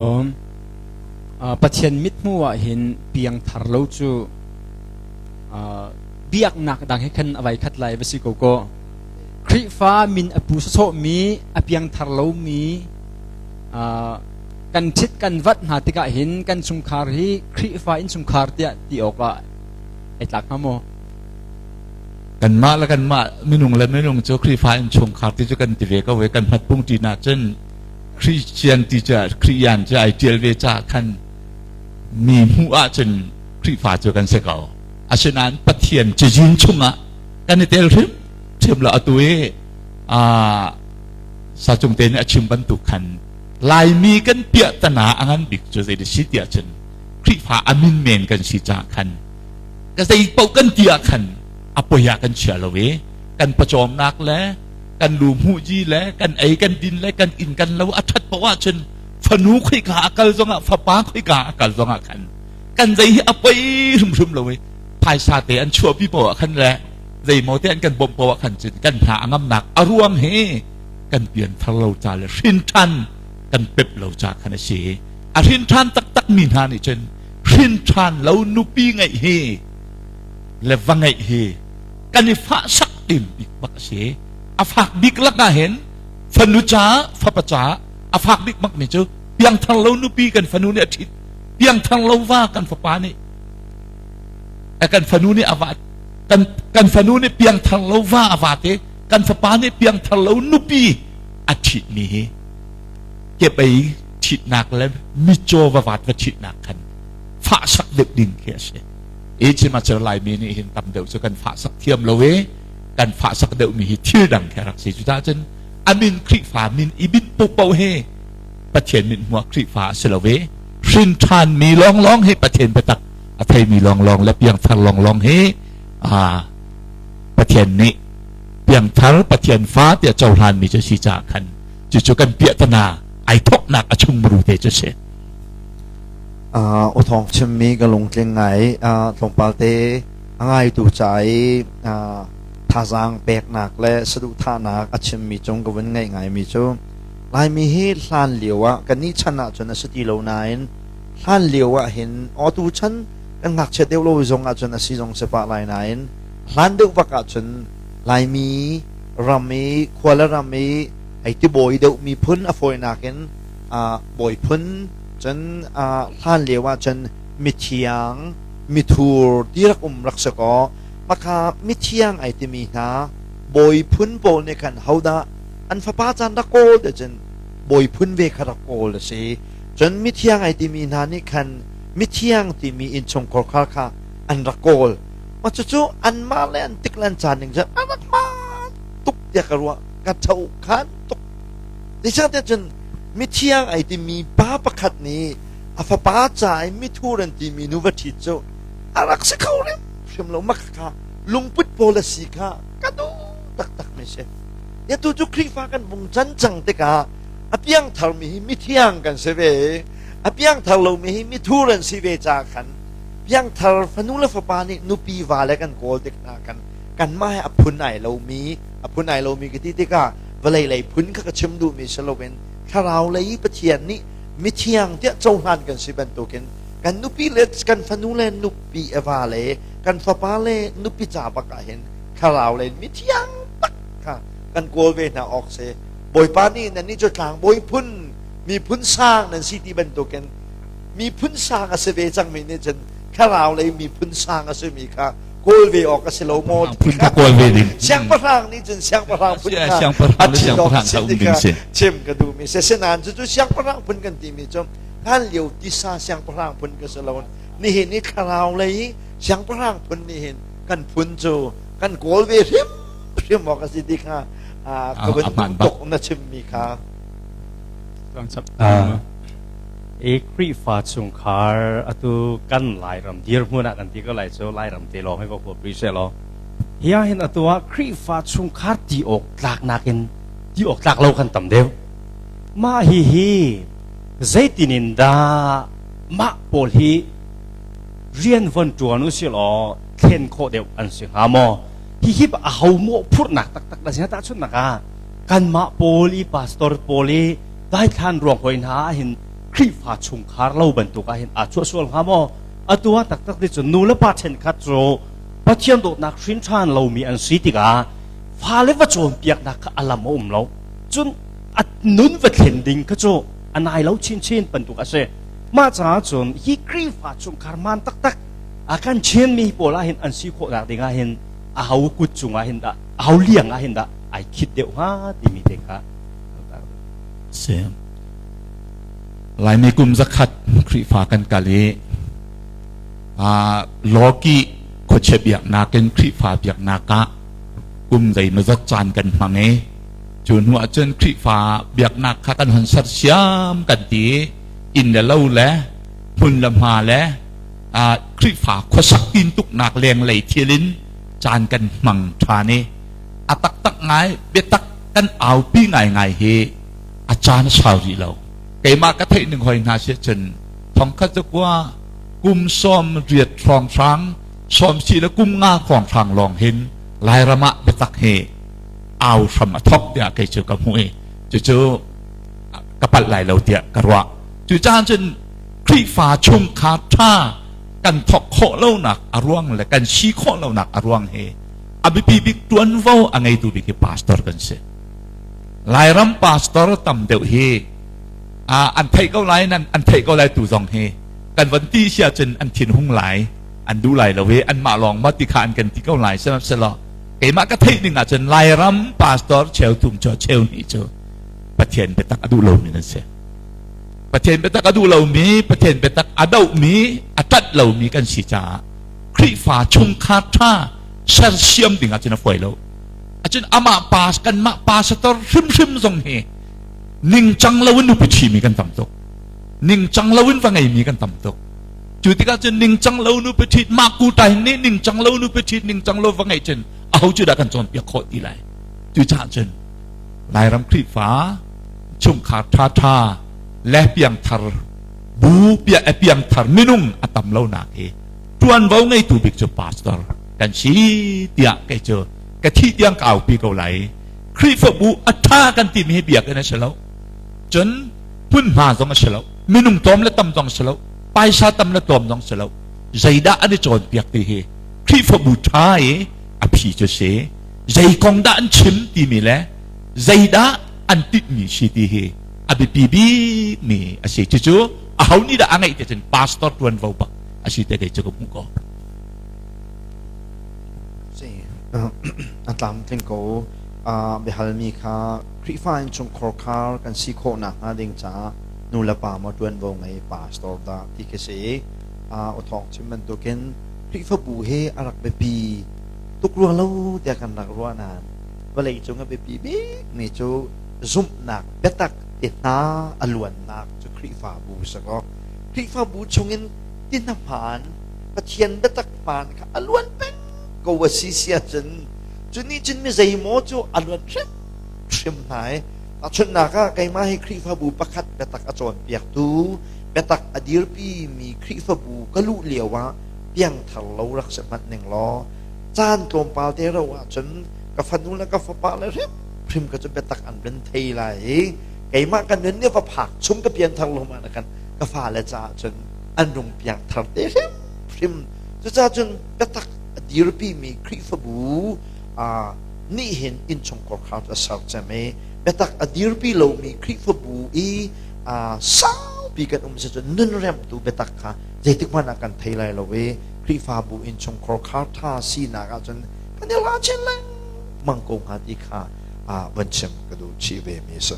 Pathian mithmuh ah hin piangthar lo cu biaknak dang he khan a vai khat lai va si ko kaw. Khrihfa min a pu sawsawhmi, a piangthar lomi kan ṭhit kan vat hna tikah hin kan chungkhar hi Khrihfa innchungkhar tiah ti awkah ai tlak hnga maw? Kanmah le kanmah minung le minung cu Khrihfa innchungkhar ti cu kan ti ve ko i kan hmatpung ṭin ahcun Christian ti cu Khriyan cu ai ṭial ve caah khan mi hmuh ahcun Khrihfa cu kan si ko. Asinain Pathian cazin chungah kan i tel hrimhrim lo. Atu i sacung te nih a chim bantuk khan Laimi kan piahtana a ngan bik cu zei si tiah cun Khrihfa a min men kan si caah khan ka zei paoh kan ti ah khan a poi ah kan chia lo i kan pawcawmnak le kan lu hmuhji le kan ei kan din le kan inn kan lo a ṭhat paoh ahcun fanu khoika a kal zongah, fapa khoika a kal zongah khan kan zei hi a poi hrimhrim lo i phaisa te an chuahpi paoh ah khan le zeimaw te an kan bawmh paoh ah khan cun kan hna a ngamnak a ruang hi kan pian thar lo ca le hrin ṭhan kan pep lo ca khan a si. A hrin ṭhan taktak mi hna nih cun hrin ṭhan lo nupi ngeih hi le va ngeih hi kan i fahsak tim bik bak a si. A fak bik lakah hin fanu ca, fapa ca a fak bik bak mi cu piangthar lo nupi kan fanu nih a ṭhit, piangthar lo va kan fapa nih kan fanu nih a va, kan fanu nih piangthar lo va a va te, kan fapa nih piangthar lo nupi a ṭhit mi hi kepei ṭhitnak le mitcaw va vat va ṭhitnak khan fahsak deuh ding khi a si. E chim a Laimi nih hin tam deuh cu kan fahsak thiam lo i kan fahsak deuh mi hi thil dang khi a rak si. Cucaah cun a min Khrihfa min i binh popo hi Pathian min hmuah Khrihfa a si lo i hrin ṭhan mi lawnglawng hi, Pathian biatak a theimi lawnglawng le piangthar lawnglawng hi Pathian nih piangthar Pathian fa tiah cohlan mi cu si caah khan cucu kan piahtana ai thoknak a chungmuru te cu si. U Thawng chimmi ka lungtling ngai. Tlawmpal te a ngaitu ca i thazaang peknak le saduhthahnak a chimmi cung ka vun ngaih ngaimi cu Laimi hi hlan lio ah, kannih chan ahcun a si ti lo nain, hlan lio ah hin awtu chan kan ngakchia deuh lo zong ahcun a si zong si pah lai nain hlan deuh bak ahcun Laimi ram i khua le ram i hei ti bawi deuh miphun, a fawinak in bawi phun cun, hlan lio ahcun mithiang mithur ti rak um rak si kaw, maka mithiang ai timi hna bawi phun pawl nih khan hodah an fapa caan rak kawl te cun bawi phun ve kha rak kawl a si. Cun mithiang ai timi hna nih khan mithiang timi innchungkhar khar kha an rak kawl. Mah cucu anmah le an tik le an caan ning cun a rak hmaan tuk tiah ka ruah, ka tho khan tuk. Zeicahtiah cun mithiang ai timi pa pakhat nih a fapa ca i mithur an timi nu va ṭhit cu a rak si kho hrimhrim lo. Mah kha lungput pawl a si kha ka duh taktak mi si. Atu cu Khrihfa kan vung can cang tikah a piangthar mi hi mithiang kan si ve, a piangthar lomi hi mithur an si ve caah khan piangthar fanu le fapa nih nupi va le kan kawl tik hna khan kanmah he a phun ai lomi, a phun ai lomi ka ti tikah vawlei lei phun kha ka chim duhmi si loin thlarau lei Pathian nih mithiang tiah cohlan kan si bantukin kan nupi le kan fanu le nupi va le kan fapa le nupi ca bak ah hin thlarau lei mithiang tak kha kan kawl ve hna awk si. Bawipa nih "Nannih cu tlangbawi phun, miphun sang nan si" ti bantukin miphun sang a si ve cangmi nih cun thlarau lei miphun sang a simi kha kawl ve awk a si lo maw? Phun kha kawl ve ding. Siangpahrang nih cun siangpahrang phun kha siangpahrang le siangpahrang kha um ding si. Chim ka duhmi si. Asinain cucu siangpahrang phun kan timi cu hlan lio tisa siangpahrang phun ka si lo. Nihin i thlarau lei siangpahrang phun nih hin kan phun cu kan kawl ve hrimhrim awk a si ti kha ka vun duh tuk na chimmi kha. I Khrihfa chungkhar atu kan Lairam dirhmun ah kan ti ko lai cu, Lairam te lawng hi va huap rih seh law, hi ah hin atu ah Khrihfa chungkhar ti awk tlak nakin ti awk tlak lo kan tam deuh. Mah hi hi zeitin in dah mah pawl hi rian von ṭuan u si law thlen khawh deuh an si hnga maw? Hi hi a ho mawh phurhnak taktak na si? Tahchunhnak ah kanmah pawl i pastor pawl i daithlan ruang hoi hna ah hin. Khrihfa chungkhar lo bantuk ah hin aa chuah sual hnga maw? Atu ah taktak ti cun nu le pa ṭhenkhat cu Pathian dawtnak hrin ṭhan lomi an si tikah fale va cawnpiaknak kha a lam a um lo. Cun a nun va thlen ding kha cu a nai lo chinchin bantuk a si. Mah caah cun hi Khrihfa chungkhar man taktak a kan Chinmi pawl ah hin an si khawhnak ding ah hin a ho kut cungah hin dah a ho liang ah hin dah ai khit deuh hnga timi te kha. Si. Laimi kum 100 Khrihfa kan kal i Lawki khuachia biaknak in Khrihfa biaknak ah kum zeimawzat caan kan hmang i cu hnu ah cun Khrihfa biaknak kha kan hon sersiam kan ti i inn le lo le hmun le hma le Khrihfa khuasak tintuknak lenglei thil in caan kan hmang ṭhan i a taktak ngai biatak kan aupi ngaingai hi a caan a sau rih lo. Keimah ka theih ning hoi hna si cun thongkhat zakua kum 18 hrawnghrang 14 le kum 5 hrawnghrang lawng hin Lairam ah biatak hi au hram a thok tiah kei cu ka hmuh i cucu ka palh lai lo tiah ka ruah. Cucaah cun Khrihfa chungkhar ṭha kan thok khawh lonak a ruang le kan si khawh lonak a ruang hi a biapi bik ṭuanvo a ngeitu bik hi pastor kan si. Lairam pastor tam deuh hi an theih ko lai an theih ko lai tu zong hi kan von ti si ahcun an thin hung lai an duh lai lo i anmah lawng ma ti kha an kan ti ko lai sihmanhsehlaw keimah ka theih ning ahcun Lairam pastor cheu thum cu cheu hnih cu Pathian biatak a duh lomi nan si. Pathian biatak a duh lomi, Pathian biatak a dohmi, a ṭanh lomi kan si caah Khrihfa chungkhar ṭha sersiam ding ahcun a fawi lo. Acun amah pa kanmah pastor hrimhrim zong hi ningcang loin nupi ṭhimi kan tam tuk. Ningcang loin va ngeimi kan tam tuk. Cu tikah cun ningcang lo nupi ṭhit mah kutai nih ningcang lo nupi ṭhit ningcang lo va ngeih cun aho cu dah kan cawnpiak khawh ti lai. Cucaah cun Lairam Khrihfa chungkhar ṭhaṭha le piangthar bu piangthar minung a tam lonak hi ṭuanvo ngeitu bik cu pastor kan si tiah kei cu ka thih tiang ka aupi ko lai. Khrihfabu a ṭha kan timi hi biakinn a si lo. Cun hmunhma zong a si lo. Minung tlawm le tam zong a si lo. Paisa tam le tlawm zong a si lo. Zeidah an i cawnpiak ti hi Khrihfabu ṭha i a phi cu si. Zei kong dah an chim timi le zeidah an tinhmi si ti hi a biapi bikmi a si. Cucu aho nih dah a ngeih ti cun pastor ṭuanvo bak a si te kei cu ka hmuh ko. A tlamtling ko. Biahalmi kha Khrihfa innchungkhar khar kan si khawh nakhnga ding caah nu le pa maw ṭuanvo ngei pastor dah ti khi si. U Thawng chim bantukin Khrihfabu hi a rak biapi tuk rua lo tiah kan rak ruah nain vawlei cung a biapi bikmi cu zumhnak biatak ti hna a luannak cu Khrihfabu si kaw Khrihfabu chungin ti hna hmaan Pathian biatak hmaan kha a luan peng ko a si si ahcun cu nih cun mi zeimaw cu a luan hrimhrim hna i tahchunhnak ah keimah hi Khrihfabu pakhat biatak a cawnpiaktu biatak a dirpi mi Khrihfabu ka luh lio ah piangthar lo rak si hmanh ning law caan tlawmpal te ro ahcun ka fanu le ka fapa le hrimhrim ka cu biatak an rin thei lai i keimah ka nun nih va phak chung ka pianthar lo ma na kan ka fale caah cun an rung piangthar te hrimhrim. Cucaah cun biatak a dirpimi Khrihfabu nih hin innchungkhar kha a ser cem i biatak a dirpi lomi Khrihfabu i saupi kan um si cun nun remtu biatak kha zeitik hmanh ah kan thei lai lo i Khrihfabu innchungkhar khar ṭha sinak ahcun kan i la chin lengmang ko hnga ti kha van chim ka duh chih ve mi a si.